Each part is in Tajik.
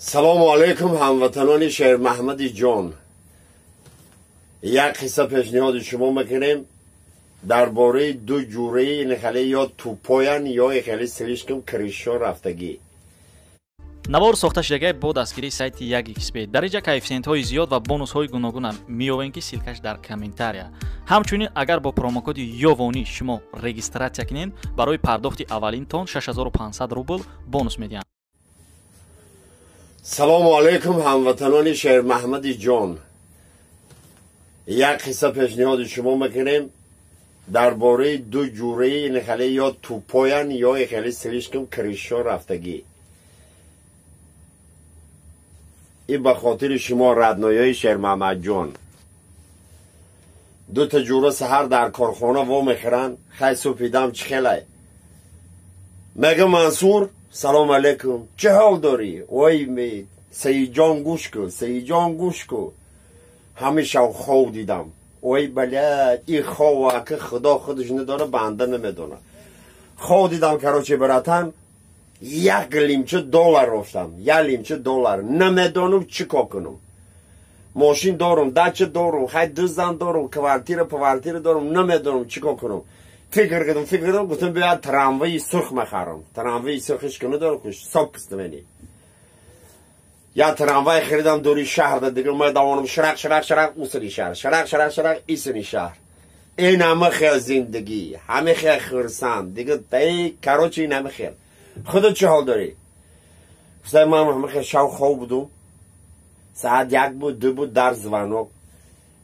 Салому алайкум ҳамватанони Шермаҳмади ҷон. Як қисса пешниҳоди шумо мекунем дар бораи ду ҷураи ин хеле ё тупоян ё хеле слишком кришо рафтагӣ. Навор сохта шудагай бо дастгирии сайти 1xb. Дар инҷа коэффисиентҳои зиёд ва бонусҳои гуногуна меёвем, ки ссылка ш дар комментария. Ҳамчунин агар бо промокоди ёвонӣ шумо регистрация кунед, барои пардохти аввалинтон 6500 рубл бонус медиҳанд. Салому алайкум ҳамватанони Шермаҳмади ҷон. Як қисса пешниҳоди шумо мекунем дар бораи ду ҷураи ин хеле ё тупоян ё хеле слишком кришо рафтагӣ. И ба хотири шумо радноёи Шермаҳмадҷон. Ду та ҷура саҳар дар корхона во мехӯранд. Хай супидам чӣ хелай? Мега Мансур, салом алейкум, чӣ ҳол дорӣ? Ой, Саидҷон гӯш кун, Саидҷон гӯш кун. Ҳамеша хов дидам. Ой, блядь, и хов ака худо худаш надора, банда намедона. Хов дидам, короче, братан, як лимча доллар рофтам, як лимча доллар. Намедонам чӣ кор кунам. Мошин дорум, дача дорум, хай ду зан дорум, квартира, квартира дорум, намедонам чӣ кор кунам. Фикр кардам, гуфтам биё трамваи сурх мехарам. Трамваи сурх ҳеч кунӣ дорам, куш собственный. Я трамвай харидам дури шаҳр, дигар медавонам шарақ шарақ шарақ усри шаҳр, шарақ шарақ шарақ исри шаҳр. Ин ҳама хел зиндагӣ, ҳама хел хурсанд. Дигар тай, короче, ин ҳама хел. Худо чӣ ҳол дорӣ? Гуфтам ман ҳама хел шав хоб будум. Саат 1 буд, 2 буд, дар звонок.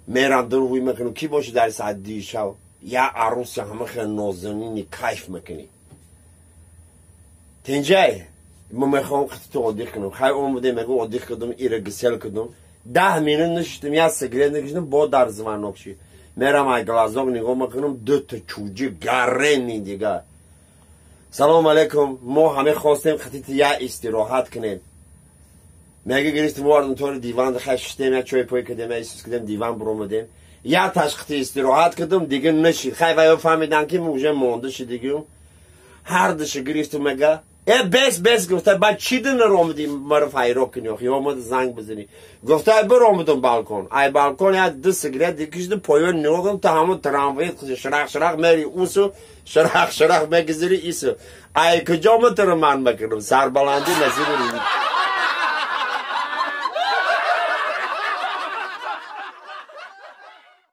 Мерам дур ҳуй мекунам, ки боши дар саат 2 шав? Я арӯси ҳама хел нозанини кайф мекунӣ. Тинҷай, мо мехоҳам қити отдых кунам. Хай омадем, мегӯ отдых кардам, ира гисел кардам. 10 минут нишистам, я сигарет накашидам, бо дар звонок шид. Мерам ай глазок нигоҳ мекунам, ду та чӯҷи гарени дигар. Салом алейкум, мо ҳаме хостем қитити я истироҳат кунем. Мега гирифтем, овардем тори диван, хай шиштем, я чой пой кардем, я исус кардем, диван буромадем. Я ташқити истироҳат кардам, дигар нашид. Хай ваё фаҳмидан ки уже монда шид дигар. Ҳар душа гирифтем, мега бес бес гуфта, ба чӣ дина ромадӣ маро файро кунӣ охи, омада занг бизанӣ. Гуфта ай биромадам балкон. Ай балкон я ду сигарет дикишдам, поён нигоҳ кардам, та ҳамон трамвай шарақ шарақ мери усу, шарақ шарақ мегузари ису. Ай куҷо метавонам ман мекунам? Сарбаландӣ насиби.